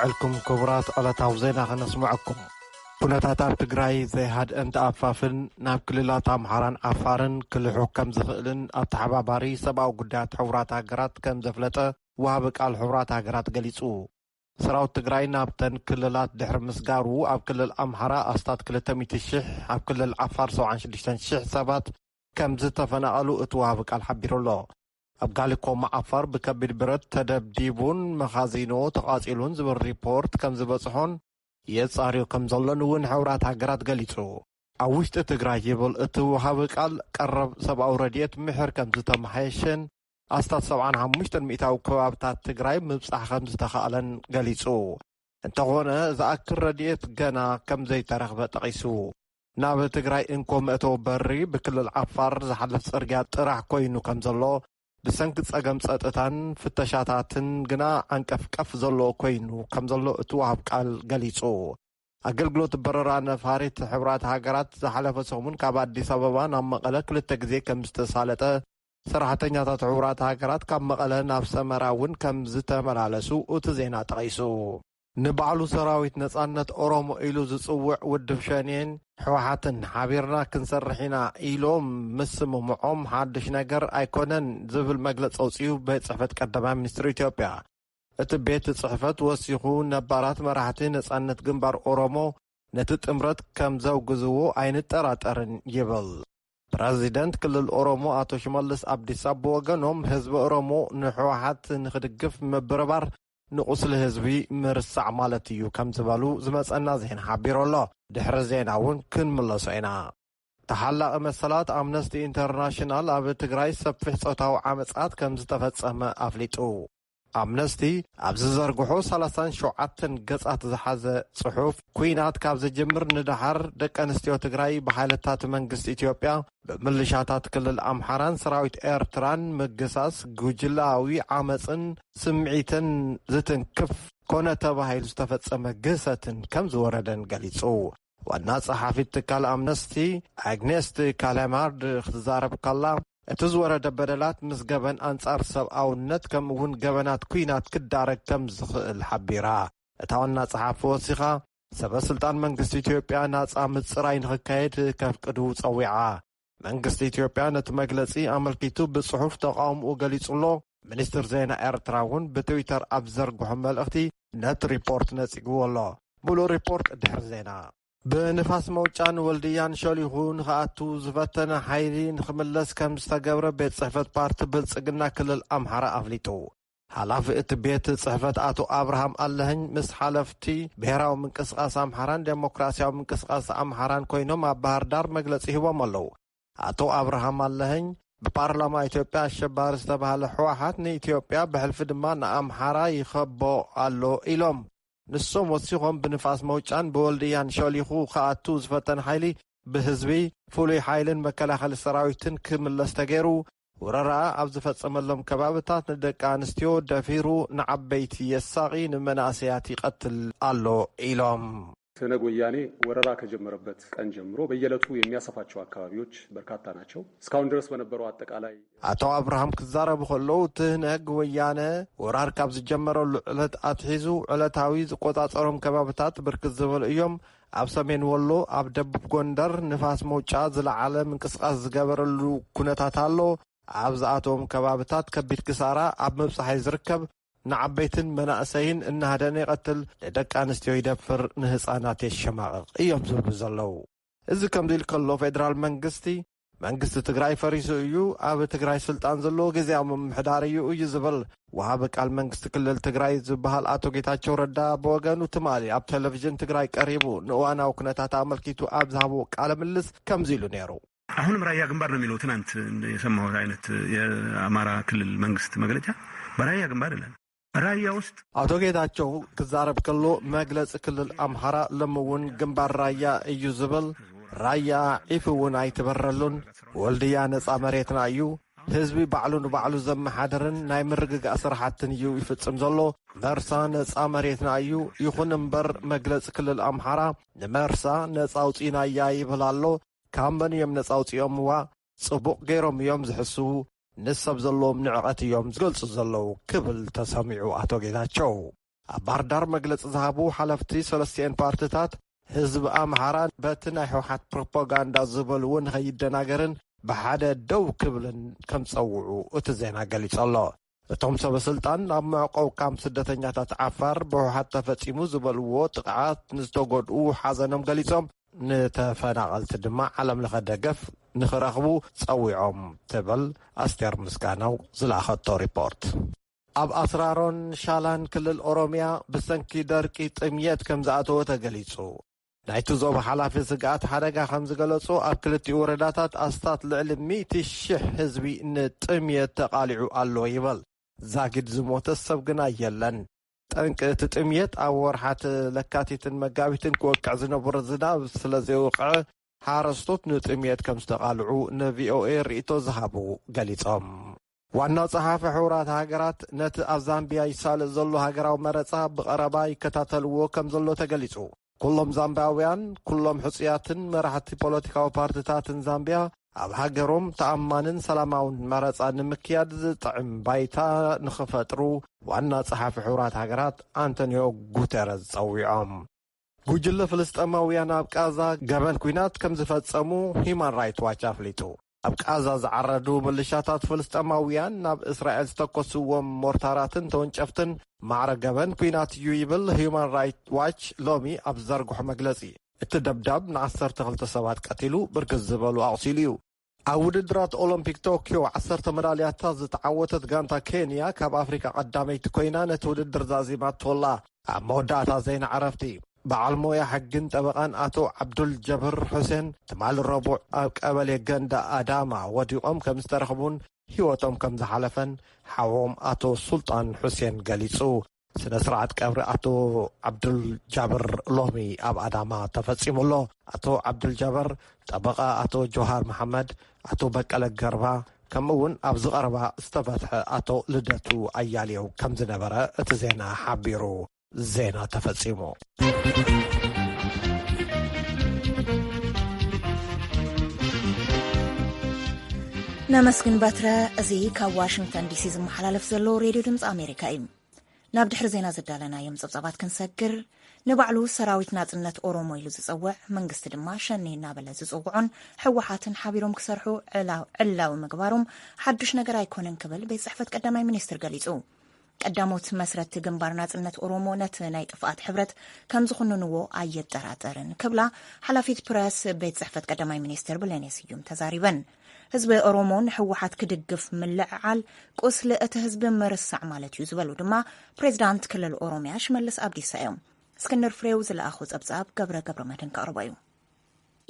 ዕልኩም ክቡራት ዕለታዊ ዜና ከነስምዐኩም። ኩነታት ኣብ ትግራይ ዘይሃድእን ተኣፋፍን ናብ ክልላት ኣምሓራን ዓፋርን ክልሑ ከም ዝኽእልን ኣተሓባባሪ ሰብኣዊ ጉዳያት ሕቡራት ሃገራት ከም ዘፍለጠ ወሃቢ ቃል ሕቡራት ሃገራት ገሊጹ። ሰራዊት ትግራይ ናብተን ክልላት ድሕሪ ምስጋሩ ኣብ ክልል ኣምሓራ ኣስታት ክልተ ሚእቲ ሽሕ፣ ኣብ ክልል ዓፋር ሰብዓን ሽዱሽተን ሽሕ ሰባት ከም ዝተፈናቐሉ እቲ ወሃቢ ቃል ሓቢሩ ኣሎ። ኣብ ጋሊኮማ ዓፋር ብከቢድ ብረት ተደብዲቡን መኻዚኖ ተቓጺሉን ዝብል ሪፖርት ከም ዝበጽሖን የጻርዮ ከም ዘሎን እውን ሕቡራት ሃገራት ገሊጹ። ኣብ ውሽጢ ትግራይ ይብል እቲ ወሃቢ ቃል ቀረብ ሰብኣዊ ረድኤት ምሕር ከም ዝተመሓየሸን ኣስታት ሰብዓን ሓሙሽተን ሚእታዊ ከባብታት ትግራይ ምብጻሕ ከም ዝተኻእለን ገሊጹ። እንተኾነ ዝኣክል ረድኤት ገና ከም ዘይተረኽበ ጠቒሱ። ናብ ትግራይ እንኮ መእተዊ በሪ ብክልል ዓፋር ዝሓልፍ ጽርግያ ጥራሕ ኮይኑ ከም ዘሎ፣ ብሰንኪ ጸገም ጸጥታን ፍተሻታትን ግና ዓንቀፍቀፍ ዘሎ ኮይኑ ከም ዘሎ እቲ ወሃብ ቃል ገሊጹ። ኣገልግሎት በረራ ነፋሪት ሕቡራት ሃገራት ዝሓለፈ ሰሙን ካብ ኣዲስ ኣበባ ናብ መቐለ ክልተ ግዜ ከም ዝተሳለጠ፣ ሰራሕተኛታት ሕቡራት ሃገራት ካብ መቐለ ናብ ሰመራ እውን ከም ዝተመላለሱ እቲ ዜና ጠቒሱ። ንባዕሉ ሰራዊት ነጻነት ኦሮሞ ኢሉ ዝጽውዕ ውድብ ሸኔን ሕወሓትን ሓቢርና ክንሰርሕ ኢና ኢሎም ምስምምዖም ሓድሽ ነገር ኣይኮነን ዝብል መግለጺ ኣውጺኡ ቤት ጽሕፈት ቀዳማይ ሚኒስትር ኢትዮጵያ። እቲ ቤት ጽሕፈት ወሲኹ ነባራት መራሕቲ ነጻነት ግንባር ኦሮሞ ነቲ ጥምረት ከም ዘውግዝዎ ኣይንጠራጠርን ይብል። ፕረዚደንት ክልል ኦሮሞ ኣቶ ሽመልስ ኣብዲሳ ብወገኖም ህዝቢ ኦሮሞ ንሕወሓት ንኽድግፍ ምብርባር ንቁስሊ ህዝቢ ምርሳዕ ማለት እዩ ከም ዝበሉ ዝመጸና ዜና ሓቢሩ ኣሎ። ድሕሪ ዜና እውን ክንምለሶ ኢና። ተሓላቒ መሰላት ኣምነስቲ ኢንተርናሽናል ኣብ ትግራይ ሰፊሕ ጾታዊ ዓመጻት ከም ዝተፈጸመ ኣፍሊጡ። ኣምነስቲ ኣብ ዝዘርግሖ ሰላሳን ሸውዓተን ገጻት ዝሓዘ ጽሑፍ፣ ኲናት ካብ ዝጅምር ንደሓር ደቂ ኣንስትዮ ትግራይ ብሓይልታት መንግስቲ ኢትዮጵያ፣ ብምልሻታት ክልል ኣምሓራን ሰራዊት ኤርትራን ምግሳስ፣ ጉጅላዊ ዓመጽን ስምዒትን ዝትንክፍ ኮነ ተባሂሉ ዝተፈጸመ ግህሰትን ከም ዝወረደን ገሊጹ። ዋና ጸሓፊት ትካል ኣምነስቲ ኣግኔስት ካላማርድ ክትዛረብ ከላ፣ እቲ ዝወረደ በደላት ምስ ገበን ኣንጻር ሰብኣውነት ከምኡ እውን ገበናት ኲናት ክዳረግ ከም ዝኽእል ሓቢራ። እታ ዋና ጸሓፊ ወሲኻ፣ ሰበ ስልጣን መንግስቲ ኢትዮጵያ ናጻ ምጽራይ ንኽካየድ ከፍቅዱ ጸዊዓ። መንግስቲ ኢትዮጵያ ነቲ መግለጺ ኣመልኪቱ ብጽሑፍ ተቓውምኡ ገሊጹ ኣሎ። ሚኒስትር ዜና ኤርትራ እውን ብትዊተር ኣብ ዘርግሖ መልእኽቲ ነቲ ሪፖርት ነጺግዎ ኣሎ። ሙሉእ ሪፖርት ድሕሪ ዜና። ብንፋስ መውጫን ወልድያን ሸሊኹ ንኽኣቱ ዝፈተነ ሓይሊ ንኽምለስ ከም ዝተገብረ ቤት ጽሕፈት ፓርቲ ብልጽግና ክልል ኣምሓራ ኣፍሊጡ። ሓላፊ እቲ ቤት ጽሕፈት ኣቶ ኣብርሃም ኣለህኝ ምስ ሓለፍቲ ብሔራዊ ምንቅስቃስ ኣምሓራን ዴሞክራሲያዊ ምንቅስቃስ ኣምሓራን ኮይኖም ኣብ ባህር ዳር መግለጺ ሂቦም ኣለዉ። ኣቶ ኣብርሃም ኣለህኝ ብፓርላማ ኢትዮጵያ ኣሸባሪ ዝተባህለ ህወሓት ንኢትዮጵያ ብሕልፊ ድማ ንኣምሓራ ይኸቦ ኣሎ ኢሎም። ንሶም ወሲኾም ብንፋስ መውጫን ብወልድያን ሸሊኹ ክኣቱ ዝፈተን ሓይሊ ብህዝቢ ፍሉይ ሓይልን መከላኸሊ ሰራዊትን ክምለስ ተገይሩ፣ ወረራ ኣብ ዝፈጸመሎም ከባብታት ንደቂ ኣንስትዮ ደፊሩ ንዓበይቲ የሳቒ ንመናእሰያት ይቐትል ኣሎ ኢሎም። ትህነግ ወያኔ ወረራ ከጀመረበት ቀን ጀምሮ በየዕለቱ የሚያሰፋቸው አካባቢዎች በርካታ ናቸው። እስካሁን ድረስ በነበረው አጠቃላይ ኣቶ ኣብርሃም ክዛረቡ ከለዉ ትህነግ ወያነ ወራር ካብ ዝጀመረሉ ዕለት ኣትሒዙ ዕለታዊ ዝቆጻጸሮም ከባብታት ብርክት ዝበሉ እዮም። ኣብ ሰሜን ወሎ፣ ኣብ ደቡብ ጎንደር ንፋስ መውጫ ዝለዓለ ምንቅስቃስ ዝገበረሉ ኩነታት ኣሎ። ኣብ ዝኣተዎም ከባብታት ከቢድ ክሳራ ኣብ ምብጻሕ እዩ ዝርከብ። ንዓበይትን መናእሰይን እናሃደነ ይቐትል፣ ንደቂ ኣንስትዮ ይደፍር፣ ንህፃናት የሸማቕቕ እዮም ዝብሉ ዘለዉ። እዚ ከምዚ ኢሉ ከሎ ፌደራል መንግስቲ መንግስቲ ትግራይ ፈሪሱ እዩ፣ ኣብ ትግራይ ስልጣን ዘለዎ ግዜያዊ ምምሕዳር እዩ እዩ ዝብል ወሃቢ ቃል መንግስቲ ክልል ትግራይ ዝበሃል ኣቶ ጌታቸው ረዳ ብወገኑ ትማሊ ኣብ ቴሌቪዥን ትግራይ ቀሪቡ ንእዋናዊ ኩነታት ኣመልኪቱ ኣብ ዝሃቦ ቃለ ምልልስ ከምዚ ኢሉ ነይሩ። አሁንም ራያ ግንባር ነው የሚለው ትናንት የሰማሁት አይነት የአማራ ክልል መንግስት መግለጫ በራያ ግንባር ይላል። ራያ ውስጥ ኣቶ ጌታቸው ክዛረብ ከሎ መግለፂ ክልል ኣምሓራ ሎሚ እውን ግንባር ራያ እዩ ዝብል። ራያ ዒፍ እውን ኣይትበረሉን። ወልድያ ነፃ መሬትና እዩ። ህዝቢ ባዕሉ ንባዕሉ ዘመሓድርን ናይ ምርግጋእ ስራሕትን እዩ ይፍፅም ዘሎ። መርሳ ነፃ መሬትና እዩ። ይኹን እምበር መግለፂ ክልል ኣምሓራ ንመርሳ ነፃ ኣውፂእናያ ይብል ኣሎ። ካብ መን እዮም ነፃ ኣውፂኦምዋ? ፅቡቕ ገይሮም እዮም ዝሕስዉ። ንሰብ ዘለዎም ንዕቐት እዮም ዝገልፁ ዘለዉ ክብል ተሰሚዑ ኣቶ ጌታቸው። ኣብ ባህር ዳር መግለጺ ዝሃቡ ሓለፍቲ ሰለስቲኤን ፓርትታት፣ ህዝቢ ኣምሓራ በቲ ናይ ህወሓት ፕሮፓጋንዳ ዝበልዎ ንኸይደናገርን ብሓደ ደው ክብልን ከም ዝጸውዑ እቲ ዜና ገሊጹ ኣሎ። እቶም ሰበ ስልጣን ኣብ መዕቆብ ካምፕ ስደተኛታት ዓፋር ብህወሓት ተፈጺሙ ዝበልዎ ጥቕዓት ንዝተጎድኡ ሓዘኖም ገሊጾም፣ ንተፈናቐልቲ ድማ ዓለም ለኸ ደገፍ ንኽረኽቡ ጸዊዖም ትብል ኣስቴር ምስጋናው ዝለኣኸቶ ሪፖርት። ኣብ ኣስራሮን ሻላን ክልል ኦሮምያ ብሰንኪ ደርቂ ጥምየት ከም ዝኣተወ ተገሊጹ። ናይቲ ዞባ ሓላፊ ስግኣት ሓደጋ ከም ዝገለጹ፣ ኣብ ክልቲኡ ወረዳታት ኣስታት ልዕሊ ሚእቲ ሺሕ ህዝቢ ንጥምየት ተቓሊዑ ኣሎ ይበል። ዛጊድ ዝሞተ ሰብ ግና የለን። ጠንቂ እቲ ጥምየት ኣብ ወርሓት ለካቲትን መጋቢትን ክወቅዕ ዝነበሮ ዝናብ ስለ ዘይወቅዐ፣ ሓረስቶት ንጥምየት ከም ዝተቓልዑ ንቪኦኤ ርእይቶ ዝሃቡ ገሊጾም። ዋና ጸሓፊ ሕቡራት ሃገራት ነቲ ኣብ ዛምቢያ ይሳለጥ ዘሎ ሃገራዊ መረጻ ብቐረባ ይከታተልዎ ከም ዘሎ ተገሊጹ። ኩሎም ዛምባውያን፣ ኩሎም ሕጹያትን መራሕቲ ፖለቲካዊ ፓርትታትን ዛምቢያ ኣብ ሃገሮም ተኣማንን ሰላማውን መረጻ ንምክያድ ዝጥዕም ባይታ ንኽፈጥሩ ዋና ጸሓፊ ሕቡራት ሃገራት ኣንቶኒዮ ጉተረዝ ጸዊዖም። ጉጅለ ፍልስጤማውያን ኣብ ቃዛ ገበን ኲናት ከም ዝፈጸሙ ሂማን ራይት ዋች ኣፍሊጡ። ኣብ ቃዛ ዝዓረዱ ምልሻታት ፍልስጤማውያን ናብ እስራኤል ዝተኮስዎም ሞርታራትን ተወንጨፍትን ማዕረ ገበን ኲናት እዩ ይብል ሂማን ራይት ዋች ሎሚ ኣብ ዘርግሖ መግለጺ። እቲ ደብዳብ ንዓሰርተ ክልተ ሰባት ቀቲሉ፣ ብርክት ዝበሉ ኣቑሲሉ እዩ። ኣብ ውድድራት ኦሎምፒክ ቶክዮ ዓሰርተ መዳልያታት ዝተዓወተት ጋንታ ኬንያ ካብ ኣፍሪካ ቀዳመይቲ ኮይና ነቲ ውድድር ዛዚማቶ ኣላ። ኣብ መወዳእታ ዜና ዕረፍቲ፣ በዓል ሞያ ሕግን ጠበቓን ኣቶ ዓብዱል ጀብር ሑሴን ትማሊ ረቡዕ ኣብ ቀበሌ ገንዳ ኣዳማ ወዲቖም ከም ዝተረኽቡን ህይወቶም ከም ዝሓለፈን ሓዎም ኣቶ ሱልጣን ሑሴን ገሊጹ። ስነ ስርዓት ቀብሪ ኣቶ ዓብዱል ጃብር ሎሚ ኣብ ኣዳማ ተፈጺሙ ኣሎ። ኣቶ ዓብዱል ጃብር፣ ጠበቓ ኣቶ ጆሃር መሓመድ፣ ኣቶ በቀለ ገርባ፣ ከምኡ እውን ኣብዚ ቀረባ ዝተፈትሐ ኣቶ ልደቱ ኣያሌው ከም ዝነበረ እቲ ዜና ሓቢሩ። ዜና ተፈጺሙ። ነመስግን በትረ። እዚ ካብ ዋሽንግተን ዲሲ ዝመሓላለፍ ዘሎ ሬድዮ ድምፂ ኣሜሪካ እዩ። ናብ ድሕሪ ዜና ዝዳለናዮም ጸብጻባት ክንሰግር፣ ንባዕሉ ሰራዊት ናጽነት ኦሮሞ ኢሉ ዝጸውዕ፣ መንግስቲ ድማ ሸኔ እናበለ ዝጽውዖን ህወሓትን ሓቢሮም ክሰርሑ ዕላ-፣ ዕላዊ ምግባሮም ሓዱሽ ነገር ኣይኮነን ክብል ቤት ጽሕፈት ቀዳማይ ሚኒስትር ገሊጹ። ቀዳሞት መስረትቲ ግንባር ናጽነት ኦሮሞ ነቲ ናይ ጥፍኣት ሕብረት ከም ዝኹንንዎ ኣየጠራጠርን ክብላ ሓላፊት ፕረስ ቤት ጽሕፈት ቀዳማይ ሚኒስትር ብሌኔ ስዩም ተዛሪበን። ህዝቢ ኦሮሞ ንህወሓት ክድግፍ ምልዕዓል ቁስሊ እቲ ህዝቢ ምርሳዕ ማለት እዩ ዝበሉ ድማ ፕሬዚዳንት ክልል ኦሮምያ ሽመልስ ኣብዲሳ እዮም። እስክንድር ፍሬው ዝለኣኹ ጸብጻብ ገብረ ገብረ መድህን ከቕርቦ እዩ።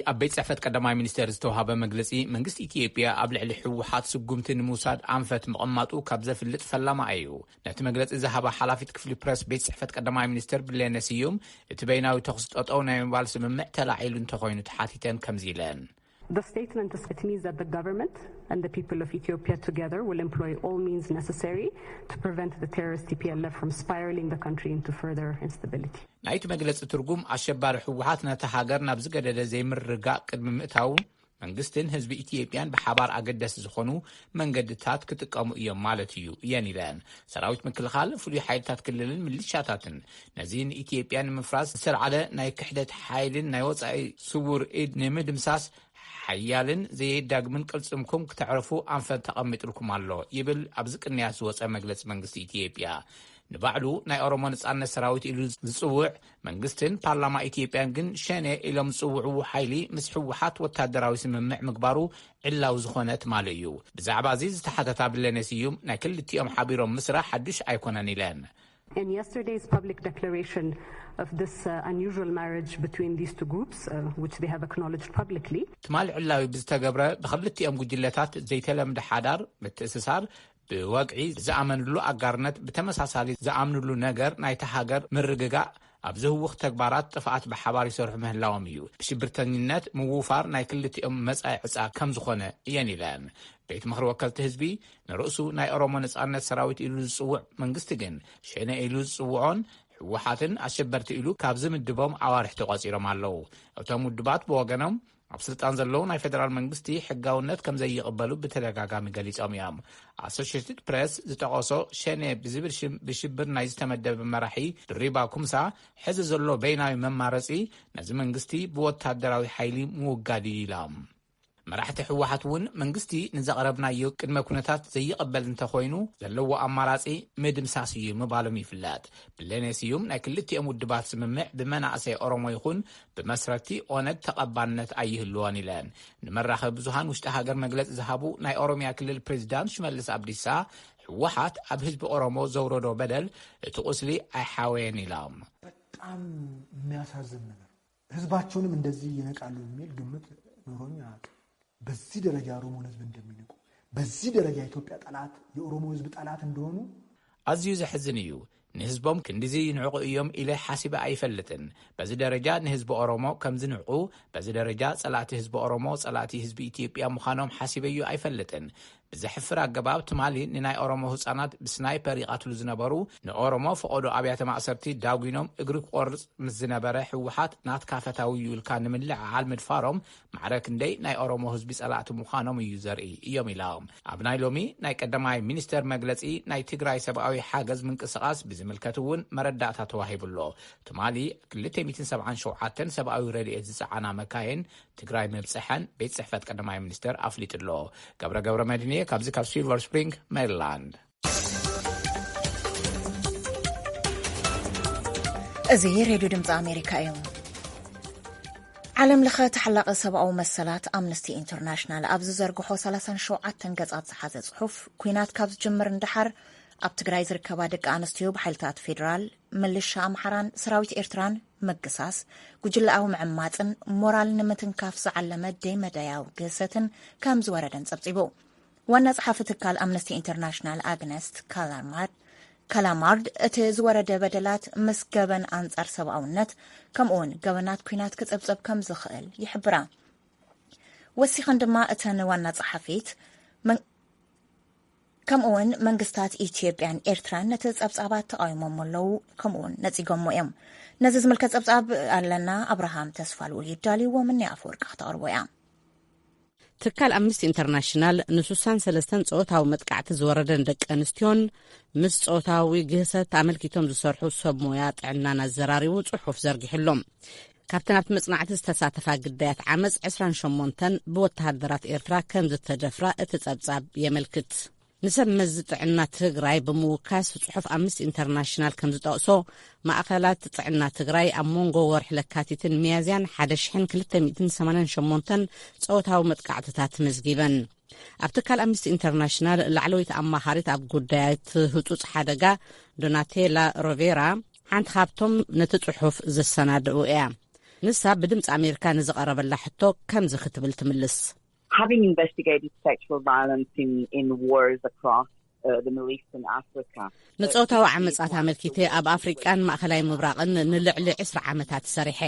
ኣብ ቤት ጽሕፈት ቀዳማይ ሚኒስቴር ዝተዋሃበ መግለጺ፣ መንግስቲ ኢትዮጵያ ኣብ ልዕሊ ህወሓት ስጉምቲ ንምውሳድ ኣንፈት ምቕማጡ ካብ ዘፍልጥ ፈላማ እዩ። ነቲ መግለጺ ዝሃባ ሓላፊት ክፍሊ ፕረስ ቤት ጽሕፈት ቀዳማይ ሚኒስትር ብሌነ ስዩም፣ እቲ በይናዊ ተኹሲ ጠጠው ናይ ምባል ስምምዕ ተላዒሉ እንተኾይኑ ተሓቲተን ከምዚ ኢለን። The statement is, it means that the government and the people of Ethiopia together will employ all means necessary to prevent the terrorist T P L F from spiraling the country into further instability. ናይቲ መግለጺ ትርጉም፣ ኣሸባሪ ህወሓት ነታ ሃገር ናብ ዝገደደ ዘይምርግጋእ ቅድሚ ምእታው፣ መንግስትን ህዝቢ ኢትዮጵያን ብሓባር ኣገደስቲ ዝኾኑ መንገድታት ክጥቀሙ እዮም ማለት እዩ እየን ኢለን። ሰራዊት ምክልኻል፣ ፍሉይ ሓይልታት ክልልን ምልሻታትን ነዚ ንኢትዮጵያ ንምፍራስ ዝተልዓለ ናይ ክሕደት ሓይልን ናይ ወጻኢ ስውር ኢድ ንምድምሳስ ሓያልን ዘየዳግምን ቅልጽምኩም ክተዕርፉ ኣንፈት ተቐሚጥልኩም ኣሎ ይብል ኣብዚ ቅንያት ዝወጸ መግለጺ መንግስቲ ኢትዮጵያ። ንባዕሉ ናይ ኦሮሞ ነጻነት ሰራዊት ኢሉ ዝጽውዕ መንግስትን ፓርላማ ኢትዮጵያን ግን ሸኔ ኢሎም ዝጽውዕዎ ሓይሊ ምስ ህወሓት ወታደራዊ ስምምዕ ምግባሩ ዕላዊ ዝኾነ ትማሊ እዩ። ብዛዕባ እዚ ዝተሓተታ ብለኔ ስዩም፣ ናይ ክልቲኦም ሓቢሮም ምስራሕ ሓዱሽ ኣይኮነን ኢለን። And yesterday's public declaration of this, uh, unusual marriage between these two groups, uh, which they have acknowledged publicly. ትማሊ ዕላዊ ብዝተገብረ ብክልቲኦም ጉጅለታት ዘይተለምደ ሓዳር ምትእስሳር፣ ብወግዒ ዝኣመንሉ ኣጋርነት፣ ብተመሳሳሊ ዝኣምንሉ ነገር ናይታ ሃገር ምርግጋእ፣ ኣብ ዝህውኽ ተግባራት ጥፍኣት ብሓባር ይሰርሑ ምህላዎም እዩ። ብሽብርተኝነት ምውፋር ናይ ክልቲኦም መጻኢ ዕጻ ከም ዝኾነ እየን ኢለን። ቤት ምኽሪ ወከልቲ ህዝቢ ንርእሱ ናይ ኦሮሞ ነጻነት ሰራዊት ኢሉ ዝጽውዕ መንግስቲ ግን ሸኔ ኢሉ ዝጽውዖን ህወሓትን ኣሸበርቲ ኢሉ ካብ ዝምድቦም ኣዋርሕ ተቋጺሮም ኣለዉ። እቶም ውድባት ብወገኖም ኣብ ስልጣን ዘለዉ ናይ ፌደራል መንግስቲ ሕጋውነት ከም ዘይቕበሉ ብተደጋጋሚ ገሊጾም እዮም። ኣሶሽትድ ፕሬስ ዝጠቐሶ ሸኔ ብዝብል ሽም ብሽብር ናይ ዝተመደበ መራሒ ድሪባ ኩምሳ፣ ሕዚ ዘሎ በይናዊ መማረጺ ነዚ መንግስቲ ብወታደራዊ ሓይሊ ምውጋድ እዩ ኢሎም። መራሕቲ ህወሓት እውን መንግስቲ ንዘቕረብናዮ ቅድመ ኩነታት ዘይቕበል እንተኾይኑ፣ ዘለዎ ኣማራጺ ምድምሳስ እዩ ምባሎም ይፍለጥ። ብሌኔ ስዩም ናይ ክልቲኦም ውድባት ስምምዕ ብመናእሰይ ኦሮሞ ይኹን ብመስረቲ ኦነግ ተቐባልነት ኣይህልዎን ኢለን። ንመራኸቢ ብዙሃን ውሽጢ ሃገር መግለጺ ዝሃቡ ናይ ኦሮሚያ ክልል ፕሬዚዳንት ሽመልስ ኣብዲሳ፣ ህወሓት ኣብ ህዝቢ ኦሮሞ ዘውረዶ በደል እቲ ቁስሊ ኣይሓወየን ኢሎም። በጣም የሚያሳዝን ነገር፣ ህዝባቸውንም እንደዚህ ይነቃሉ የሚል ግምት ኖሮኝ አያውቅም። በዚህ ደረጃ ኦሮሞን ህዝብ እንደሚንቁ፣ በዚህ ደረጃ የኢትዮጵያ ጠላት፣ የኦሮሞ ህዝብ ጠላት እንደሆኑ ኣዝዩ ዘሕዝን እዩ። ንህዝቦም ክንድዚ ይንዕቑ እዮም ኢለ ሓሲበ ኣይፈልጥን። በዚ ደረጃ ንህዝቢ ኦሮሞ ከም ዝንዕቑ፣ በዚ ደረጃ ጸላእቲ ህዝቢ ኦሮሞ ጸላእቲ ህዝቢ ኢትዮጵያ ምዃኖም ሓሲበዮ ኣይፈልጥን። ብዘሕፍር ኣገባብ ትማሊ ንናይ ኦሮሞ ህጻናት ብስናይፐር ይቐትሉ ዝነበሩ፣ ንኦሮሞ ፈቐዶ ኣብያተ ማእሰርቲ ዳጒኖም እግሪ ክቆርጽ ምስ ዝነበረ ህወሓት ናትካ ፈታዊ እዩ ኢልካ ንምልዕዓል ምድፋሮም ማዕረ ክንደይ ናይ ኦሮሞ ህዝቢ ጸላእቲ ምዃኖም እዩ ዘርኢ እዮም ኢሎም። ኣብ ናይ ሎሚ ናይ ቀዳማይ ሚኒስተር መግለጺ ናይ ትግራይ ሰብኣዊ ሓገዝ ምንቅስቓስ ብዝምልከት እውን መረዳእታ ተዋሂቡ ኣሎ። ትማሊ ክልተ ሚእትን ሰብዓን ሸውዓተን ሰብኣዊ ረድኤት ዝጸዓና መካይን ትግራይ ምብጽሐን ቤት ጽሕፈት ቀዳማይ ሚኒስተር ኣፍሊጡ ኣሎ። ገብረ ገብረ መድህንየ ካብዚ ካብ ሲልቨር ስፕሪንግ ሜሪላንድ። እዚ ሬድዮ ድምፂ ኣሜሪካ እዩ። ዓለም ለኸ ተሓላቒ ሰብኣዊ መሰላት ኣምነስቲ ኢንተርናሽናል ኣብ ዝዘርግሖ ሰላሳን ሸውዓተን ገጻት ዝሓዘ ጽሑፍ፣ ኲናት ካብ ዝጅምር ንደሓር ኣብ ትግራይ ዝርከባ ደቂ ኣንስትዮ ብሓይልታት ፌዴራል፣ ምልሻ ኣምሓራን ሰራዊት ኤርትራን ምግሳስ፣ ጉጅለኣዊ ምዕማጽን ሞራል ንምትንካፍ ዝዓለመ ደይመዳያዊ ግህሰትን ከም ዝወረደን ጸብጺቡ። ዋና ጸሓፊ ትካል ኣምነስቲ ኢንተርናሽናል ኣግነስት ካላማርድ፣ ካላማርድ እቲ ዝወረደ በደላት ምስ ገበን ኣንጻር ሰብኣውነት ከምኡውን ገበናት ኲናት ክጸብጸብ ከም ዝኽእል ይሕብራ። ወሲኸን ድማ እተን ዋና ጸሓፊት፣ መን- ከምኡውን መንግስታት ኢትዮጵያን ኤርትራን ነቲ ጸብጻባት ተቓዊሞሞ ኣለዉ፣ ከምኡውን ነጺጎሞ እዮም። ነዚ ዝምልከት ጸብጻብ ኣለና። ኣብርሃም ተስፋልኡል እዩ ዳልይዎ፣ ምኒ ኣፈወርቂ ክተቕርቦ እያ። ትካል ኣምነስቲ ኢንተርናሽናል ንሱሳን ሰለስተን ጾታዊ መጥቃዕቲ ዝወረደን ደቂ ኣንስትዮን ምስ ጾታዊ ግህሰት ኣመልኪቶም ዝሰርሑ ሰብ ሞያ ጥዕናን ኣዘራሪቡ ጽሑፍ ዘርጊሕሎም። ካብተን ኣብቲ መጽናዕቲ ዝተሳተፋ ግዳያት ዓመጽ ዕስራን ሸሞንተን ብወተሃደራት ኤርትራ ከም ዝተደፍራ እቲ ጸብጻብ የመልክት። ንሰብ መዚ ጥዕና ትግራይ ብምውካስ ጽሑፍ ኣምነስቲ ኢንተርናሽናል ከም ዝጠቕሶ፣ ማእኸላት ጥዕና ትግራይ ኣብ መንጎ ወርሒ ለካቲትን ሚያዝያን ሓደ ሽሕን ክልተ ሚእትን ሰማንያን ሸሞንተን ጾታዊ መጥቃዕትታት መዝጊበን። ኣብ ትካል ኣምነስቲ ኢንተርናሽናል ላዕለወይቲ ኣማኻሪት ኣብ ጉዳያት ህጹጽ ሓደጋ ዶናቴላ ሮቬራ ሓንቲ ካብቶም ነቲ ጽሑፍ ዘሰናድኡ እያ። ንሳ ብድምፂ ኣሜሪካ ንዝቐረበላ ሕቶ ከምዚ ክትብል ትምልስ። Having investigated sexual violence in, in wars across uh, the Middle East and Africa, ንጾታዊ ዓመጻት ኣመልኪተ ኣብ ኣፍሪቃን ማእኸላይ ምብራቕን ንልዕሊ ዕስራ ዓመታት ሰሪሐ።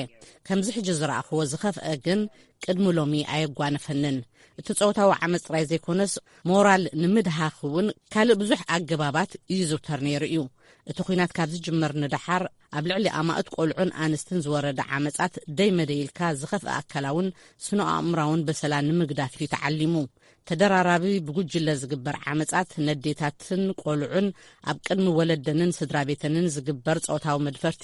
ከምዚ ሕጂ ዝረኣኽዎ ዝኸፍአ ግን ቅድሚ ሎሚ ኣየጓነፈንን። እቲ ጾታዊ ዓመጽ ጥራይ ዘይኮነስ ሞራል ንምድሃኽ እውን ካልእ ብዙሕ ኣገባባት ይዝውተር ነይሩ እዩ። እቲ ኲናት ካብ ዝጅመር ንደሓር ኣብ ልዕሊ ኣማእት ቆልዑን ኣንስትን ዝወረደ ዓመጻት ደይ መደይ ኢልካ ዝኸፍአ ኣካላውን ስነ ኣእምራውን በሰላ ንምግዳፍ እዩ ተዓሊሙ። ተደራራቢ ብጉጅለ ዝግበር ዓመጻት ነዴታትን ቆልዑን ኣብ ቅድሚ ወለደንን ስድራ ቤተንን ዝግበር ጾታዊ መድፈርቲ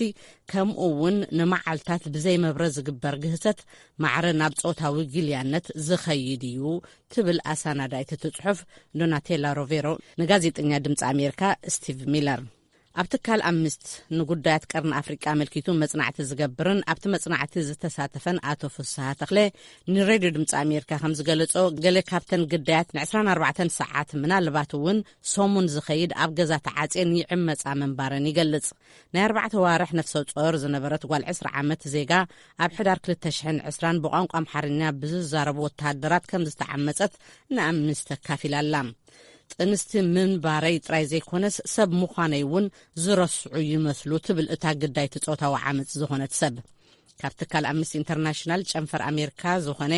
ከምኡ እውን ንመዓልታት ብዘይ መብረ ዝግበር ግህሰት ማዕረ ናብ ጾታዊ ግልያነት ዝኸይድ እዩ ትብል ኣሳናዳይት እቲ ጽሑፍ ዶናቴላ ሮቬሮ ንጋዜጠኛ ድምፂ ኣሜሪካ ስቲቭ ሚለር። ኣብ ትካል ኣምስት ንጉዳያት ቀርኒ ኣፍሪቃ ኣመልኪቱ መጽናዕቲ ዝገብርን ኣብቲ መጽናዕቲ ዝተሳተፈን ኣቶ ፍስሃ ተኽለ ንሬድዮ ድምፂ ኣሜሪካ ከም ዝገለጾ፣ ገለ ካብተን ግዳያት ን ዕስራን ኣርባዕተን ሰዓት ምናልባት እውን ሰሙን ዝኸይድ ኣብ ገዛ ተዓጽየን ይዕመጻ ምንባረን ይገልጽ። ናይ ኣርባዕተ ዋርሕ ነፍሰ ጾር ዝነበረት ጓል ዕስራ ዓመት ዜጋ ኣብ ሕዳር ክልተ ሽሕን ዕስራን ብቋንቋ ኣምሓርኛ ብዝዛረቡ ወተሃደራት ከም ዝተዓመጸት ንኣምንስቲ ኣካፊላ ኣላ። ጥንስቲ ምንባረይ ጥራይ ዘይኮነስ ሰብ ምዃነይ እውን ዝረስዑ ይመስሉ ትብል እታ ግዳይቲ ጾታዊ ዓመጽ ዝኾነት ሰብ። ካብ ትካል ኣምነስቲ ኢንተርናሽናል ጨንፈር ኣሜሪካ ዝኾነ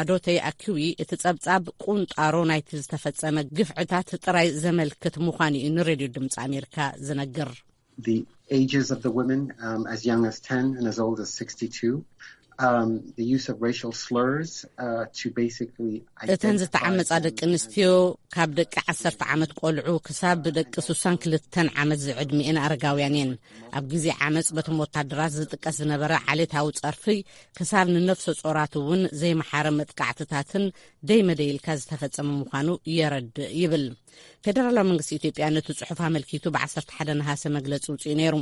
ኣዶተይ ኣኪዊ እቲ ጸብጻብ ቁንጣሮ ናይቲ ዝተፈጸመ ግፍዕታት ጥራይ ዘመልክት ምዃኑ እዩ ንሬድዮ ድምፂ ኣሜሪካ ዝነግር። The ages of the women um, as young as ten and as old as sixty-two. um, the use of racial slurs uh, to basically እተን ዝተዓመጻ ደቂ ኣንስትዮ ካብ ደቂ ዓሰርተ ዓመት ቆልዑ ክሳብ ደቂ ሱሳን ክልተን ዓመት ዝዕድሚኤን ኣረጋውያን እየን። ኣብ ግዜ ዓመጽ በቶም ወታደራት ዝጥቀስ ዝነበረ ዓሌታዊ ጸርፊ ክሳብ ንነፍሰ ጾራት እውን ዘይመሓረ መጥቃዕትታትን ደይመደይልካ ዝተፈጸመ ምዃኑ የረድእ ይብል። ፌደራላዊ መንግስቲ ኢትዮጵያ ነቲ ጽሑፍ ኣመልኪቱ ብ ዓሰርተ ሓደ ነሃሰ መግለጺ ውጽኡ ነይሩ።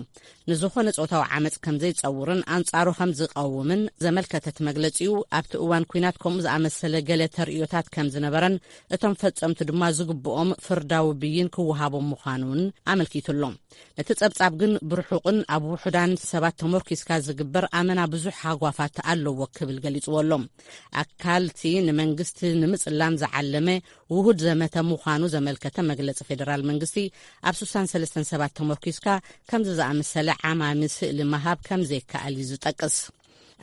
ንዝኾነ ጾታዊ ዓመጽ ከም ዘይጸውርን ኣንጻሩ ከም ዝቐውምን ዘመልከተት መግለጺኡ ኣብቲ እዋን ኲናት ከምኡ ዝኣመሰለ ገለ ተርእዮታት ከም ዝነበረን እቶም ፈጸምቲ ድማ ዝግብኦም ፍርዳዊ ብይን ክወሃቦም ምዃኑን ኣመልኪቱ ኣሎ። እቲ ጸብጻብ ግን ብርሑቕን ኣብ ውሑዳን ሰባት ተመርኪስካ ዝግበር ኣመና ብዙሕ ሃጓፋት ኣለዎ ክብል ገሊጽዎ ኣሎ። ኣካልቲ ንመንግስቲ ንምጽላም ዝዓለመ ውሁድ ዘመተ ምዃኑ ዘመልከተ መግለጺ ፌደራል መንግስቲ ኣብ ሱሳን ሰለስተን ሰባት ተመርኪስካ ከምዚ ዝኣመሰለ ዓማሚ ስእሊ ምሃብ ከም ዘይከኣል እዩ ዝጠቅስ።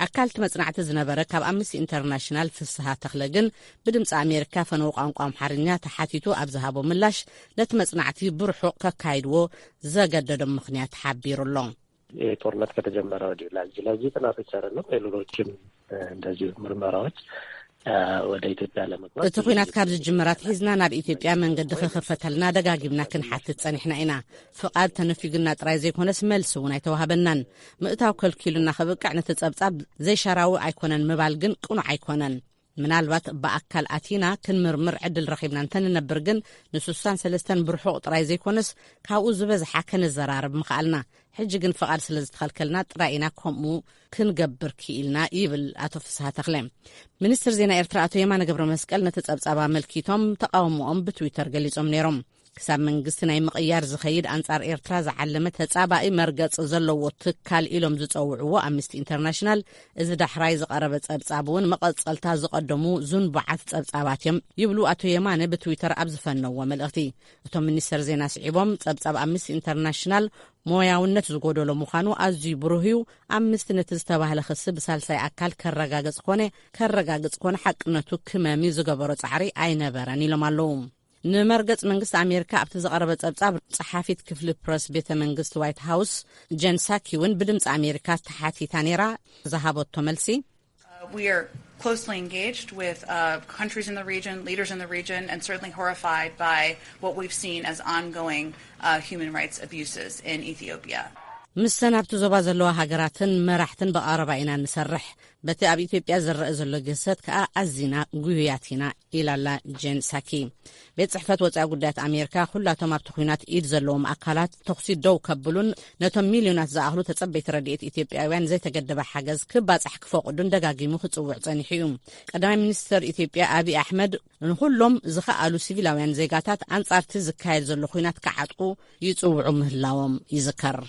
ኣካልቲ መጽናዕቲ ዝነበረ ካብ ኣምነስቲ ኢንተርናሽናል ፍስሃ ተኽለ ግን ብድምፂ ኣሜሪካ ፈነው ቋንቋ ኣምሓርኛ ተሓቲቱ ኣብ ዝሃቦ ምላሽ ነቲ መጽናዕቲ ብርሑቕ ከካይድዎ ዘገደዶም ምኽንያት ሓቢሩ ኣሎ። ይህ ጦርነት ከተጀመረ ወዲህ ለዚህ ለዚህ ጥናቶች አይደለም ሌሎችም እንደዚሁ ምርመራዎች ወደ ኢትዮጵያ ለመግባት እቲ ኲናት ካብ ዝጅምር ኣትሒዝና ናብ ኢትዮጵያ መንገዲ ክኽፈተልና ደጋጊምና ክንሓትት ጸኒሕና ኢና። ፍቓድ ተነፊጉና ጥራይ ዘይኮነስ መልሲ እውን ኣይተዋህበናን። ምእታው ከልኪሉና ክብቅዕ ነቲ ጸብጻብ ዘይሻራዊ ኣይኮነን ምባል ግን ቅኑዕ ኣይኮነን። ምናልባት ብኣካል ኣቲና ክንምርምር ዕድል ረኺብና እንተንነብር ግን ንሱሳን ሰለስተን ብርሑቕ ጥራይ ዘይኮነስ ካብኡ ዝበዝሓ ከነዘራርብ ምኽኣልና። ሕጂ ግን ፍቓድ ስለ ዝተኸልከልና ጥራይ ኢና ከምኡ ክንገብር ክኢልና ይብል ኣቶ ፍስሃ ተኽለ። ሚኒስትር ዜና ኤርትራ ኣቶ የማነ ገብረ መስቀል ነቲ ጸብጻብ ኣመልኪቶም ተቓውሞኦም ብትዊተር ገሊጾም ነይሮም። ክሳብ መንግስቲ ናይ ምቕያር ዝኸይድ ኣንጻር ኤርትራ ዝዓለመ ተጻባኢ መርገጽ ዘለዎ ትካል ኢሎም ዝጸውዕዎ ኣምነስቲ ኢንተርናሽናል እዚ ዳሕራይ ዝቐረበ ጸብጻብ እውን መቐጸልታ ዝቐደሙ ዝንቡዓት ጸብጻባት እዮም ይብሉ ኣቶ የማነ ብትዊተር ኣብ ዝፈነዎ መልእኽቲ። እቶም ሚኒስተር ዜና ስዒቦም ጸብጻብ ኣምነስቲ ኢንተርናሽናል ሞያውነት ዝጎደሎ ምዃኑ ኣዝዩ ብሩህ እዩ። ኣምነስቲ ነቲ ዝተባህለ ክሲ ብሳልሳይ ኣካል ከረጋግጽ ኮነ ከረጋግጽ ኮነ ሓቅነቱ ክመሚ ዝገበሮ ጻዕሪ ኣይነበረን ኢሎም ኣለዉ። ንመርገጽ መንግስቲ ኣሜሪካ ኣብቲ ዝቐረበ ጸብጻብ ጸሓፊት ክፍሊ ፕረስ ቤተ መንግስቲ ዋይት ሃውስ ጀን ሳኪ እውን ብድምፂ ኣሜሪካ ተሓቲታ ነይራ። ዝሃበቶ መልሲ We are closely engaged with uh, countries in the region, leaders in the region, and certainly horrified by what we've seen as ongoing uh, human rights abuses in Ethiopia. ምሰን ኣብቲ ዞባ ዘለዋ ሃገራትን መራሕትን ብቐረባ ኢና ንሰርሕ። በቲ ኣብ ኢትዮጵያ ዝረአ ዘሎ ግህሰት ከኣ ኣዚና ጉህያት ኢና ኢላላ ጄን ሳኪ። ቤት ጽሕፈት ወጻኢ ጉዳያት ኣሜሪካ ኩላቶም ኣብቲ ኲናት ኢድ ዘለዎም ኣካላት ተኹሲ ደው ከብሉን ነቶም ሚልዮናት ዝኣኽሉ ተጸበይቲ ረድኤት ኢትዮጵያውያን ዘይተገደበ ሓገዝ ክባጻሕ ክፈቕዱን ደጋጊሙ ክጽውዕ ጸኒሑ እዩ። ቀዳማይ ሚኒስትር ኢትዮጵያ ኣብይ ኣሕመድ ንኹሎም ዝኸኣሉ ሲቪላውያን ዜጋታት ኣንጻርቲ ዝካየድ ዘሎ ኲናት ክዓጥቁ ይጽውዑ ምህላዎም ይዝከር።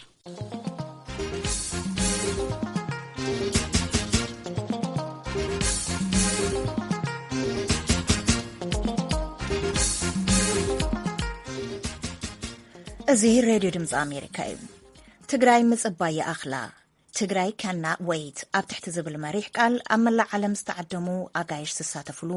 እዚ ሬድዮ ድምፂ ኣሜሪካ እዩ። ትግራይ ምፅባይ ይኣኽላ። ትግራይ ካና ወይት ኣብ ትሕቲ ዝብል መሪሕ ቃል ኣብ መላእ ዓለም ዝተዓደሙ ኣጋይሽ ዝሳተፍሉ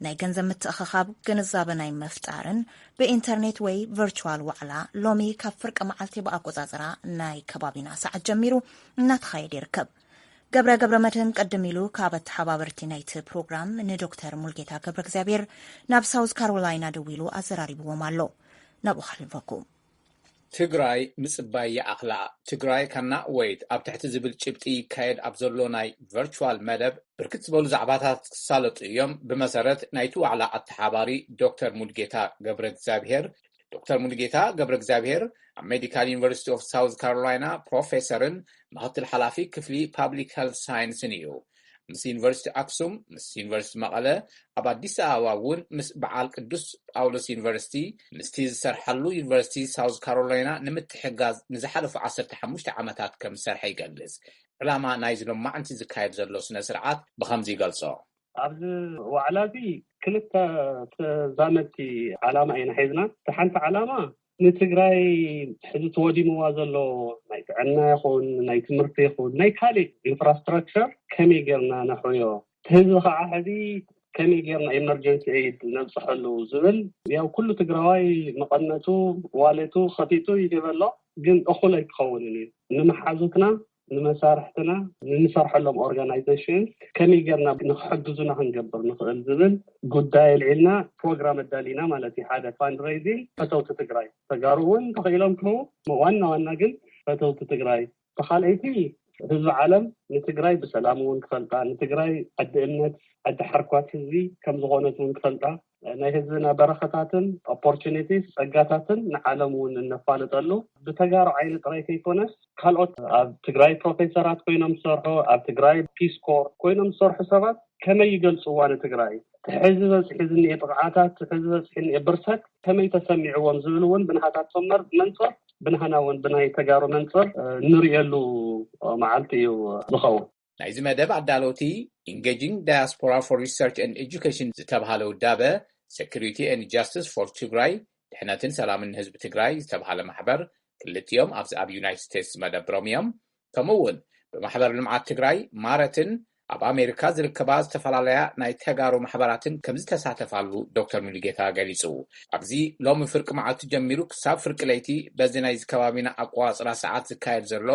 ናይ ገንዘብ ምትእኽኻብ ግንዛበ ናይ ምፍጣርን ብኢንተርኔት ወይ ቨርቹዋል ዋዕላ ሎሚ ካብ ፍርቂ መዓልቲ ብኣቆፃፅራ ናይ ከባቢና ሰዓት ጀሚሩ እናተኻየደ ይርከብ። ገብረ ገብረ መድህን ቀድም ኢሉ ካብ ኣተሓባበርቲ ናይቲ ፕሮግራም ንዶክተር ሙልጌታ ገብረ እግዚኣብሔር ናብ ሳውዝ ካሮላይና ደዊሉ ኣዘራሪብዎም ኣሎ። ናብኡ ከሕልፈኩም። ትግራይ ምፅባይ ይኣኽላ። ትግራይ ካና ወይት ኣብ ትሕቲ ዝብል ጭብጢ ይካየድ ኣብ ዘሎ ናይ ቨርቹዋል መደብ ብርክት ዝበሉ ዛዕባታት ክሳለጡ እዮም። ብመሰረት ናይቲ ዋዕላ ኣተሓባሪ ዶክተር ሙልጌታ ገብረ እግዚኣብሔር፣ ዶክተር ሙልጌታ ገብረ እግዚኣብሔር ኣብ ሜዲካል ዩኒቨርሲቲ ኦፍ ሳውዝ ካሮላይና ፕሮፌሰርን ምክትል ሓላፊ ክፍሊ ፓብሊክ ሄልት ሳይንስን እዩ። ምስ ዩኒቨርሲቲ ኣክሱም፣ ምስ ዩኒቨርሲቲ መቐለ፣ ኣብ ኣዲስ ኣበባ እውን ምስ በዓል ቅዱስ ጳውሎስ ዩኒቨርሲቲ፣ ምስቲ ዝሰርሓሉ ዩኒቨርሲቲ ሳውዝ ካሮላይና ንምትሕጋዝ ንዝሓለፉ ዓሰርተ ሓሙሽተ ዓመታት ከም ዝሰርሐ ይገልጽ። ዕላማ ናይዚ ሎማዕንቲ ዝካየድ ዘሎ ስነ ስርዓት ብኸምዚ ይገልጾ። ኣብዚ ዋዕላ እዚ ክልተ ተዛመድቲ ዓላማ ኢና ሒዝና። እቲ ሓንቲ ዓላማ ንትግራይ ሕዚ ተወዲምዋ ዘሎ ናይ ጥዕና ይኹን ናይ ትምህርቲ ይኹን ናይ ካሊእ ኢንፍራስትራክቸር ከመይ ጌርና ነሕዮ፣ እቲ ህዝቢ ከዓ ሕዚ ከመይ ጌርና ኤመርጀንሲ ኤይድ ነብፅሐሉ ዝብል። ያው ኩሉ ትግራዋይ መቐነቱ ዋሌቱ ከፊቱ ይገበሎ፣ ግን እኹል ኣይክኸውንን እዩ። ንመሓዙትና ንመሳርሕትና፣ ንንሰርሐሎም ኦርጋናይዜሽን ከመይ ጌርና ንክሕግዙና ክንገብር ንኽእል ዝብል ጉዳይ ኣልዒልና ፕሮግራም ኣዳሊና ማለት እዩ። ሓደ ፋንድሬዚንግ ፈተውቲ ትግራይ፣ ተጋሩ እውን ተኽኢሎም ክህቡ፣ ዋና ዋና ግን ፈተውቲ ትግራይ። ተኻልኣይቲ ህዝቢ ዓለም ንትግራይ ብሰላም እውን ክፈልጣ፣ ንትግራይ ዓዲ እምነት፣ ዓዲ ሓርኳት ህዝቢ ከም ዝኾነት እውን ክፈልጣ፣ ናይ ህዝብና በረኸታትን ኦፖርቹኒቲስ፣ ጸጋታትን ንዓለም እውን እነፋልጠሉ፣ ብተጋሩ ዓይኒ ጥራይ ከይኮነስ ካልኦት ኣብ ትግራይ ፕሮፌሰራት ኮይኖም ዝሰርሑ፣ ኣብ ትግራይ ፒስ ኮር ኮይኖም ዝሰርሑ ሰባት ከመይ ይገልጽዋ ንትግራይ? እቲ ሕዚ በፂሑ ዝኒኤ ጥቕዓታት፣ እቲ ሕዚ በፂሑ ዝኒኤ ብርሰት ከመይ ተሰሚዕዎም ዝብል እውን ብናሃታቶም መር-፣ መንፅር፣ ብናህና እውን ብናይ ተጋሩ መንፅር፣ እ፣ ንርእየሉ መዓልቲ እዩ ዝኸውን። ናይዚ መደብ ኣዳለውቲ Engaging Diaspora for Research and Education ዝተብሃለ ውዳበ፣ Security and Justice for ትግራይ፣ ድሕነትን ሰላምን ንህዝቢ ትግራይ ዝተብሃለ ማሕበር፣ ክልቲኦም ኣብዚ ኣብ ዩናይትድ ስቴትስ መደብሮም እዮም። ከምኡ እውን ብማሕበር ልምዓት ትግራይ ማረትን ኣብ ኣሜሪካ ዝርከባ ዝተፈላለያ ናይ ተጋሩ ማሕበራትን ከም ዝተሳተፋሉ ዶክተር ሙሉጌታ ገሊጹ። ኣብዚ ሎሚ ፍርቂ መዓልቲ ጀሚሩ ክሳብ ፍርቂ ለይቲ በዚ ናይዚ ከባቢና ኣቆጻጽራ ሰዓት ዝካየድ ዘሎ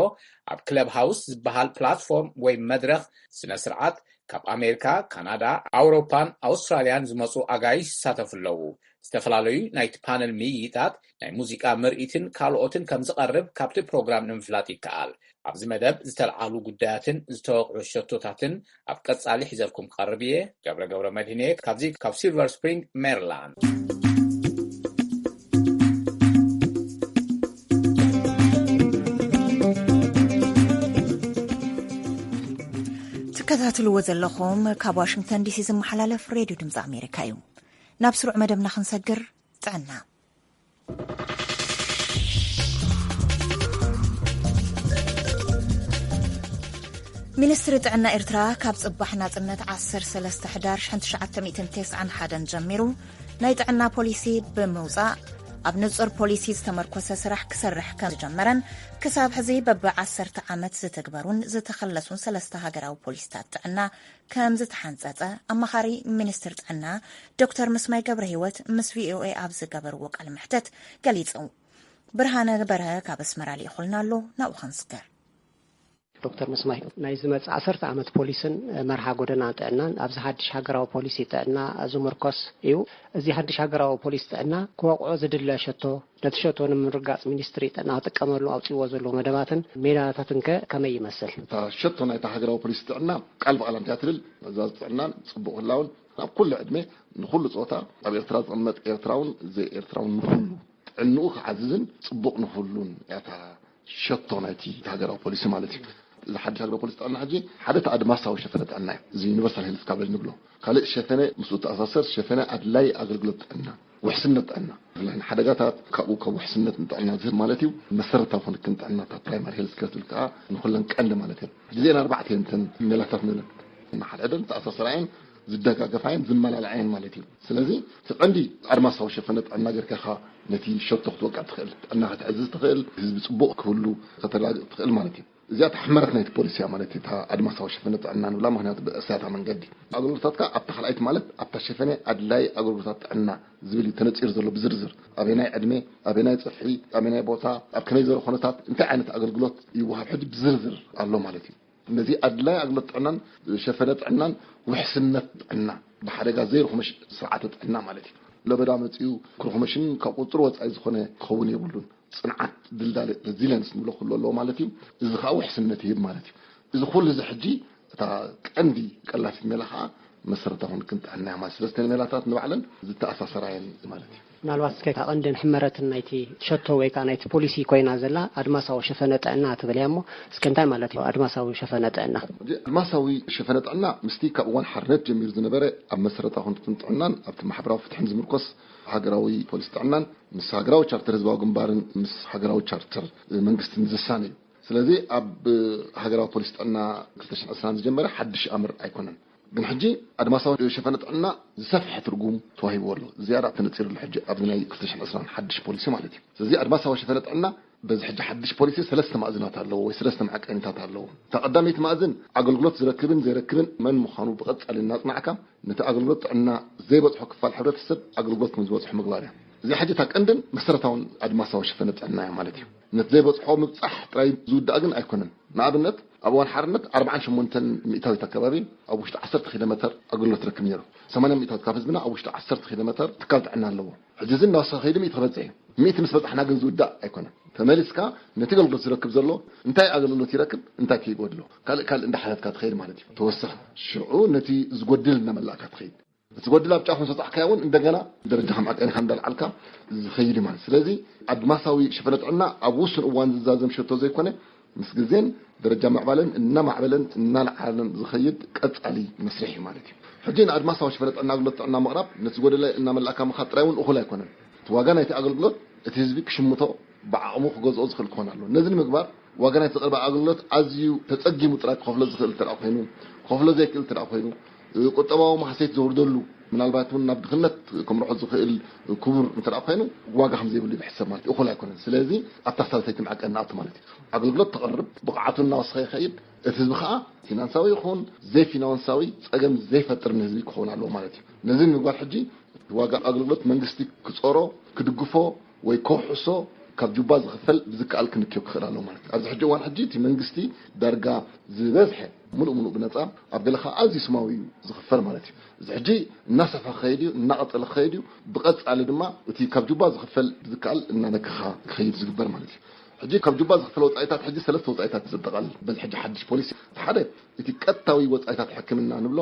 ኣብ ክለብ ሃውስ ዝበሃል ፕላትፎርም ወይ መድረኽ ስነ ስርዓት ካብ ኣሜሪካ፣ ካናዳ፣ ኣውሮፓን ኣውስትራልያን ዝመጹ ኣጋይሽ ይሳተፉ ኣለዉ። ዝተፈላለዩ ናይቲ ፓነል ምይይጣት፣ ናይ ሙዚቃ ምርኢትን ካልኦትን ከም ዝቐርብ ካብቲ ፕሮግራም ንምፍላጥ ይከኣል። ኣብዚ መደብ ዝተልዓሉ ጉዳያትን ዝተወቕዑ ሸቶታትን ኣብ ቀጻሊ ሒዘልኩም ክቐርብ እየ። ገብረ ገብረ መድህን እየ፣ ካብዚ ካብ ሲልቨር ስፕሪንግ ሜሪላንድ። ትከታተልዎ ዘለኹም ካብ ዋሽንግተን ዲሲ ዝመሓላለፍ ሬድዮ ድምፂ ኣሜሪካ እዩ። ናብ ስሩዕ መደብና ክንሰግር፣ ጥዕና። ሚኒስትሪ ጥዕና ኤርትራ ካብ ጽባሕ ናጽነት ዓሰርተ ሰለስተ ሕዳር ሽሕን ትሽዓተ ሚእትን ተስዓን ሓደን ጀሚሩ ናይ ጥዕና ፖሊሲ ብምውጻእ፣ ኣብ ንጹር ፖሊሲ ዝተመርኮሰ ስራሕ ክሰርሕ ከም ዝጀመረን፣ ክሳብ ሕዚ በቢ ዓሰርተ ዓመት ዝትግበሩን ዝተኸለሱን ሰለስተ ሃገራዊ ፖሊሲታት ጥዕና ከም ዝተሓንጸጸ ኣማኻሪ ሚኒስትር ጥዕና ዶክተር ምስማይ ገብረ ህይወት ምስ ቪኦኤ ኣብ ዝገበርዎ ቃለ መሕተት ገሊጹ። ብርሃነ በርሀ ካብ ኣስመራ ልኢኹልና ኣሎ፣ ናብኡ ክንስገር። ዶክተር ምስማይ፣ ናይ ዝመጽእ ዓሰርተ ዓመት ፖሊስን መርሃ ጎደና ጥዕናን ኣብዚ ሓድሽ ሃገራዊ ፖሊሲ ጥዕና ዝምርኮስ እዩ። እዚ ሓድሽ ሃገራዊ ፖሊሲ ጥዕና ክወቕዖ ዝድለ ሸቶ፣ ነቲ ሸቶ ንምርጋጽ ሚኒስትሪ ጥዕና ክጥቀመሉ ኣውጺእዎ ዘሎ መደባትን ሜላታትን ከ ከመይ ይመስል? እታ ሸቶ ናይታ ሃገራዊ ፖሊሲ ጥዕና ቃል ብቓል እንድያ ትብል፣ ምእዛዝ ጥዕናን ጽቡቕ ህላውን ኣብ ኩሉ ዕድመ ንኹሉ ጾታ፣ ኣብ ኤርትራ ዝቕመጥ ኤርትራውን ዘይኤርትራውን ንኹሉ ጥዕንኡ ክዓዝዝን ጽቡቕ ንኹሉን እያ እታ ሸቶ ናይቲ ሃገራዊ ፖሊሲ ማለት እዩ። እዚ ሓድሽ ሃገራዊ ፖሊሲ ጥዕና ሕጂ ሓደ እቲ ኣድማሳዊ ሸፈነ ጥዕና እዩ። እዚ ዩኒቨርሳል ሄልዝ ካቨሬጅ ንብሎ። ካልእ ሸፈነ ምስኡ ተኣሳሰር ሸፈነ ኣድላይ ኣገልግሎት ጥዕና፣ ውሕስነት ጥዕና፣ ብፍላይ ንሓደጋታት ካብኡ ካብ ውሕስነት ንጥዕና ዝህብ ማለት እዩ። መሰረታዊ ክንክን ጥዕና፣ እታ ፕራይማሪ ሄልዝ ኬር ትብል ከዓ ንኹለን ቀንዲ ማለት እዩ። እዚአን ኣርባዕተ እየን እተን ሜላታት ንብለን። ንሓድሕደን ዝተኣሳሰራ እየን፣ ዝደጋገፋ እየን፣ ዝመላልዓ እየን ማለት እዩ። ስለዚ እቲ ቀንዲ ኣድማሳዊ ሸፈነ ጥዕና ጌርካ ኢኻ ነቲ ሸቶ ክትወቅዕ ትኽእል፣ ጥዕና ክትዕዝዝ ትኽእል፣ ህዝቢ ጽቡቕ ክህሉ ከተረጋግጽ ትኽእል ማለት እዩ። እዚኣ እታ ሕመረት ናይቲ ፖሊሲ እያ ማለት እዩ፣ እታ ኣድማሳዊ ሸፈነ ጥዕና ንብላ፣ ምኽንያቱ ብእሳታ መንገዲ ኣገልግሎታትካ ኣብታ ካልኣይቲ ማለት ኣብታ ሸፈነ ኣድላይ ኣገልግሎታት ጥዕና ዝብል እዩ ተነጺሩ ዘሎ ብዝርዝር። ኣበናይ ዕድመ፣ ኣበናይ ጽፍሒ፣ ኣበናይ ቦታ፣ ኣብ ከመይ ዝበለ ኩነታት እንታይ ዓይነት ኣገልግሎት ይወሃብ ሕጂ ብዝርዝር ኣሎ ማለት እዩ። ነዚ ኣድላይ ኣገልግሎት ጥዕናን ሸፈነ ጥዕናን ውሕስነት ጥዕና ብሓደጋ ዘይርኹመሽ ስርዓተ ጥዕና ማለት እዩ። ለበዳ መጺኡ ክርኹመሽን ካብ ቁጽሪ ወጻኢ ዝኾነ ክኸውን የብሉን። ጽንዓት፣ ድልዳለ፣ ሬዚሊየንስ ንብሎ ኩሉ ኣለዎ ማለት እዩ። እዚ ከዓ ውሕስነት ይህብ ማለት እዩ። እዚ ኩሉ እዚ ሕጂ እታ ቀንዲ ቀላሲት ሜላ ከዓ መሰረታዊ ክንክን ጥዕና እያ ማለት። ስለስተን ሜላታት ንባዕለን ዝተኣሳሰራ እየን ማለት እዩ። ምናልባት እስከ እታ ቀንድን ሕመረትን ናይቲ ሸቶ ወይ ከዓ ናይቲ ፖሊሲ ኮይና ዘላ ኣድማሳዊ ሸፈነ ጥዕና ትብል እያ እሞ፣ እስከ እንታይ ማለት እዩ ኣድማሳዊ ሸፈነ ጥዕና? ሕጂ ኣድማሳዊ ሸፈነ ጥዕና ምስቲ ካብ እዋን ሓርነት ጀሚሩ ዝነበረ ኣብ መሰረታዊ ክንክን ጥዕናን ኣብቲ ማሕበራዊ ፍትሕን ዝምርኮስ ሃገራዊ ፖሊሲ ጥዕናን ምስ ሃገራዊ ቻርተር ህዝባዊ ግንባርን ምስ ሃገራዊ ቻርተር መንግስትን ዝሳነ እዩ። ስለዚ ኣብ ሃገራዊ ፖሊሲ ጥዕና ክልተ ሽሕን ዕስራን ዝጀመረ ሓድሽ ኣምር ኣይኮነን። ግን ሕጂ ኣድማሳዊ ሸፈነ ጥዕና ዝሰፍሐ ትርጉም ተዋሂብዎ ኣሎ። ዝያዳ ተነጺሩ ኣሎ ሕጂ ኣብዚ ናይ ክልተ ሽሕን ዕስራን ሓድሽ ፖሊሲ ማለት እዩ። ስለዚ ኣድማሳዊ ሸፈነ ጥዕና በዚ ሕጂ ሓድሽ ፖሊሲ ሰለስተ ማእዝናት ኣለዎ ወይ ሰለስተ መዐቀኒታት ኣለዎ። እታ ቀዳመይቲ ማእዝን ኣገልግሎት ዝረክብን ዘይረክብን መን ምዃኑ ብቐጻሊ እናጽናዕካ ነቲ ኣገልግሎት ጥዕና ዘይበጽሖ ክፋል ሕብረተሰብ ኣገልግሎት ከም ዝበጽሖ ምግባር እያ። እዚኣ ሕጂ እታ ቀንድን መሰረታውን ኣድማሳዊ ሸፈነ ጥዕና እያ ማለት እዩ። ነቲ ዘይበፅሖ ምብፃሕ ጥራይ ዝውዳእ ግን ኣይኮነን። ንኣብነት ኣብ እዋን ሓርነት ኣርባዓን ሸሞንተን ሚእታዊት ኣከባቢ ኣብ ውሽጢ ዓሰርተ ኪሎ ሜተር ኣገልግሎት ረክብ ነይሩ። ሰማንያ ሚእታዊት ካብ ህዝብና ኣብ ውሽጢ ዓሰርተ ኪሎ ሜተር ትካል ጥዕና ኣለዎ። ሕጂ እዚ እናወሰኸ ከይዱ ሚእቲ ክበፅሕ እዩ። ሚእቲ ምስ በፃሕና ግን ዝውዳእ ኣይኮነን። ተመሊስካ ነቲ ኣገልግሎት ዝረክብ ዘሎ እንታይ ኣገልግሎት ይረክብ፣ እንታይ ከይጎድሎ፣ ካልእ ካልእ እንዳሓተትካ ትኸይድ ማለት እዩ። ተወሰኸ ሽዑ ነቲ ዝጎድል እናመላእካ ትኸይድ። እቲ ጎድል ኣብ ጫፍ ምስ በፃሕካዮ እውን እንደገና ደረጃ ከም ኣቀኒኻ እንዳልዓልካ ዝኸይድ እዩ ማለት። ስለዚ ኣድማሳዊ ሽፈነ ጥዕና ኣብ ውሱን እዋን ዝዛዘም ሸቶ ዘይኮነ፣ ምስ ግዜን ደረጃ ምዕባለን እናማዕበለን እናለዓለን ዝኸይድ ቀጻሊ መስርሕ እዩ ማለት እዩ። ሕጂ ንኣድማሳዊ ሽፈነ ጥዕና ኣገልግሎት ጥዕና ምቕራብ፣ ነቲ ዝጎደለ እናመላእካ ምኻድ ጥራይ እውን እኹል ኣይኮነን። እቲ ዋጋ ናይቲ ኣገልግሎት እቲ ህዝቢ ክሽምቶ፣ ብዓቕሙ ክገዝኦ ዝኽእል ክኾን ኣለዎ። ነዚ ንምግባር ዋጋ ናይቲ ዝቐርብ ኣገልግሎት ኣዝዩ ተጸጊሙ ጥራይ ክኸፍሎ ዝኽእል እንተ ደኣ ኮይኑ፣ ክኸፍሎ ዘይክእል እንተ ደኣ ኮይኑ፣ ቁጠባዊ ማህሰይት ዘውርደሉ፣ ምናልባት እውን ናብ ድኽነት ከምርሖ ዝኽእል ክቡር እንተ ደኣ ኮይኑ፣ ዋጋ ከም ዘይብሉ ይሕሰብ ማለት እዩ። እኹል ኣይኮነን። ስለዚ ኣብታ ሳልሰይቲ ማዕቀን ንኣቱ ማለት እዩ። ኣገልግሎት ተቕርብ፣ ብቕዓቱ እናወሰኸ ይኸይድ፣ እቲ ህዝቢ ኸኣ ፊናንሳዊ ይኹን ዘይፊናንሳዊ ጸገም ዘይፈጥር ንህዝቢ ክኸውን ኣለዎ ማለት እዩ። ነዚ ንምግባር ሕጂ ዋጋ ኣገልግሎት መንግስቲ ክጾሮ፣ ክድግፎ ወይ ከውሕሶ ካብ ጁባ ዝኽፈል ብዝከኣል ክንክዮ ክኽእል ኣለዎ ማለት እዩ። ኣብዚ ሕጂ እዋን ሕጂ እቲ መንግስቲ ዳርጋ ዝበዝሐ ሙሉእ ሙሉእ ብነጻ፣ ኣብ ገለ ኸኣ ኣዝዩ ስማዊ እዩ ዝኽፈል ማለት እዩ። እዚ ሕጂ እናሰፍሐ ክኸይድ እዩ፣ እናቐጸለ ክኸይድ እዩ። ብቐጻሊ ድማ እቲ ካብ ጁባ ዝኽፈል ብዝከኣል እናነከኻ ክኸይድ ዝግበር ማለት እዩ። ሕጂ ካብ ጁባ ዝኽፈል ወጻኢታት ሕጂ ሰለስተ ወጻኢታት ዘጠቓልል በዚ ሕጂ ሓድሽ ፖሊሲ። እቲ ሓደ እቲ ቀጥታዊ ወጻኢታት ሕክምና ንብሎ፣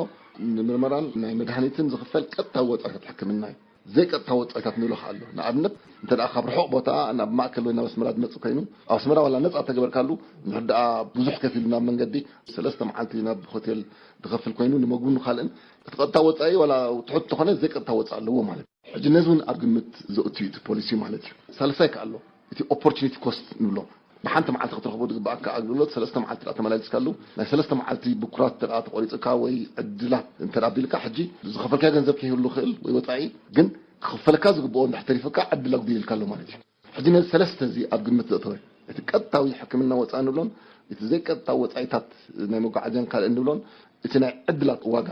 ንምርመራን ናይ መድሃኒትን ዝኽፈል ቀጥታዊ ወጻኢታት ሕክምና እዩ። ዘይቀጥታ ወጻኢታት ንብሎ ከኣ ኣሎ። ንኣብነት እንተ ደኣ ካብ ርሑቕ ቦታ ናብ ማእከል ወይ ናብ ኣስመራ ዝመጽእ ኮይኑ፣ ኣብ ኣስመራ ዋላ ነጻ ተገበርካሉ፣ እንድሕር ደኣ ብዙሕ ከፊሉ ናብ መንገዲ፣ ሰለስተ መዓልቲ ናብ ሆቴል ዝኸፍል ኮይኑ፣ ንመግብን ካልእን፣ እቲ ቀጥታ ወጻኢ ዋላ ትሑት እንተኾነ ዘይቀጥታ ወጻኢ ኣለዎ ማለት እዩ። ሕጂ ነዚ እውን ኣብ ግምት ዘእቱ እዩ እቲ ፖሊሲ ማለት እዩ። ሳልሳይ ከኣ ኣሎ፣ እቲ ኦፖርቹኒቲ ኮስት ንብሎ። ብሓንቲ መዓልቲ ክትረኽቦ ዝግባኣካ ኣገልግሎት ሰለስተ መዓልቲ ደኣ ተመላሊስካሉ፣ ናይ ሰለስተ መዓልቲ ብኩራት እንተ ደኣ ተቖሪጽካ ወይ ዕድላት እንተ ደኣ ኣቢልካ፣ ሕጂ ዝኸፈልካዮ ገንዘብ ከይህሉ ይኽእል ወይ ወጻኢ፣ ግን ክኽፈልካ ዝግብኦ እንድሕር ተሪፉካ ዕድል ኣጉዲልካ ኣሎ ማለት እዩ። ሕጂ ነዚ ሰለስተ እዚ ኣብ ግምት ዘእተወ፣ እቲ ቀጥታዊ ሕክምና ወጻኢ ንብሎን እቲ ዘይቀጥታዊ ወጻኢታት ናይ መጓዓዝያን ካልእን ንብሎን እቲ ናይ ዕድላት ዋጋ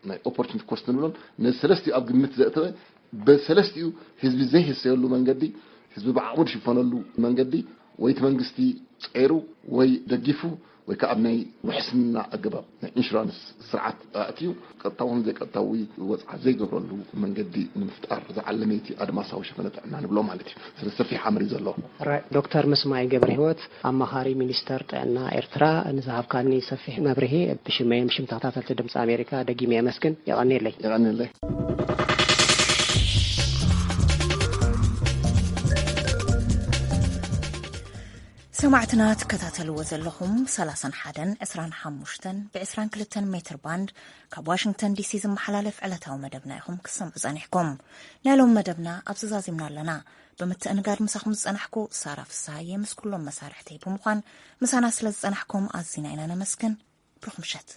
ናይ ኦፖርቹኒቲ ኮስት ንብሎን ነዚ ሰለስቲኡ ኣብ ግምት ዘእተወ፣ በሰለስቲኡ ህዝቢ ዘይህሰየሉ መንገዲ፣ ህዝቢ ብዓቕሙ ዝሽፈነሉ መንገዲ፣ ወይ እቲ መንግስቲ ጸይሩ ወይ ደጊፉ ወይ ከዓ ኣብ ናይ ውሕስና ኣገባብ ናይ ኢንሹራንስ ስርዓት ኣእትዩ ቀጥታውን ዘይቀጥታዊ ወፅዓ ዘይገብረሉ መንገዲ ንምፍጣር ዝዓለመ እቲ ኣድማሳዊ ሸፈነ ጥዕና ንብሎ ማለት እዩ። ስለ ሰፊሕ ኣምር እዩ ዘሎ። ራይ ዶክተር ምስማይ ገብረ ህይወት፣ ኣማኻሪ ሚኒስተር ጥዕና ኤርትራ፣ ንዝሃብካኒ ሰፊሕ መብርሂ ብሽመይን ብሽም ተኸታተልቲ ድምፂ ኣሜሪካ ደጊመ የመስግን። የቐንየለይ። የቐንየለይ። ሰማዕትና ትከታተልዎ ዘለኹም ሰላሳን ሓደን ዕስራን ሓሙሽተን ብ ዕስራን ክልተን ሜትር ባንድ ካብ ዋሽንግተን ዲሲ ዝመሓላለፍ ዕለታዊ መደብና ኢኹም ክትሰምዑ ጸኒሕኩም። ናይ ሎም መደብና ኣብዚ ዛዚምና ኣለና። ብምትእንጋድ ምሳኹም ዝጸናሕኩ ሳራ ፍስሃየ ምስ ኩሎም መሳርሕተይ ብምዃን ምሳና ስለ ዝጸናሕኩም ኣዚና ኢና ነመስግን። ብሩኽ ምሸት።